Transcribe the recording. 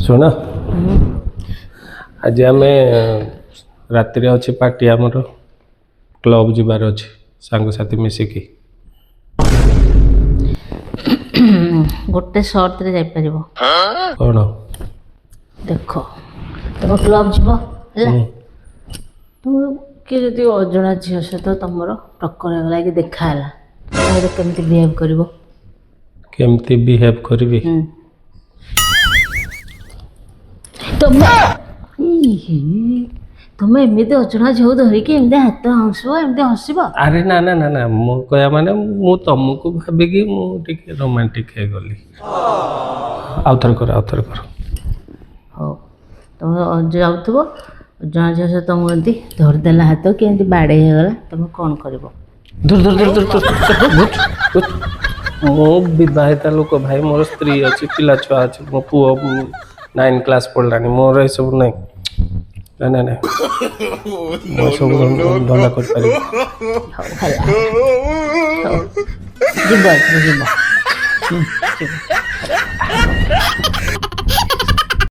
ଶୁଣ, ଆଜି ଆମେ ରାତିରେ ଅଛି ପାର୍ଟି ଆମର, କ୍ଲବ୍ ଯିବାର ଅଛି ସାଙ୍ଗସାଥି ମିଶିକି। ଗୋଟେ ସର୍ତ୍ତରେ ଯାଇପାରିବ। କ'ଣ? ଦେଖ, ତମ କ୍ଲବ୍ ଯିବ ହେଲା, ତମ କିଏ ଯଦି ଅଜଣା ଝିଅ ସହିତ ତମର ଟକ୍କର ହେଇଗଲା କି ଦେଖା ହେଲା, ତାହେଲେ କେମିତି ବିହେଭ୍ କରିବ? କେମିତି ବିହେଭ୍ କରିବି? ତମେ ଇହି, ତମେ ଏମିତି ଅଜଣା ଝିଅକୁ ଧରିକି ଏମିତି ହାତ ହସିବ, ଏମିତି ହସିବ? ଆରେ ନା ନା ନା ନା, ମୁଁ କହିବା ମାନେ ମୁଁ ତମକୁ ଭାବିକି ମୁଁ ଟିକେ ରୋମାଣ୍ଟିକ୍ ହେଇଗଲି। ଆଉ ଥରେ କର, ଆଉ ଥରେ କର। ହଉ, ତମେ ଯାଉଥିବ, ଅଜଣା ଝିଅ ସହିତ ତମକୁ ଏମିତି ଧରିଦେଲା ହାତ କି ଏମିତି ବାଡ଼େଇ ହେଇଗଲା, ତମେ କ'ଣ କରିବ? ଧର ଧର ଧର ଧର ଧର, ବୁଝ, ବୁଝ। ମୁଁ ବିବାହିତା ଲୋକ ଭାଇ, ମୋର ସ୍ତ୍ରୀ ଅଛି, ପିଲା ଛୁଆ ଅଛି, ମୋ ପୁଅ 9 କ୍ଲାସ୍ ପଢ଼ିଲାଣି। ମୋର ଏସବୁ ନାହିଁ। ନାଇଁ ନାଇଁ ନାଇଁ, ମୁଁ ଏସବୁ ଧନ୍ଦା କରିପାରିବି? ହଉ ହେଲା, ହଉ ଯିବ, ଏଥର ଯିବ, ଯିବ।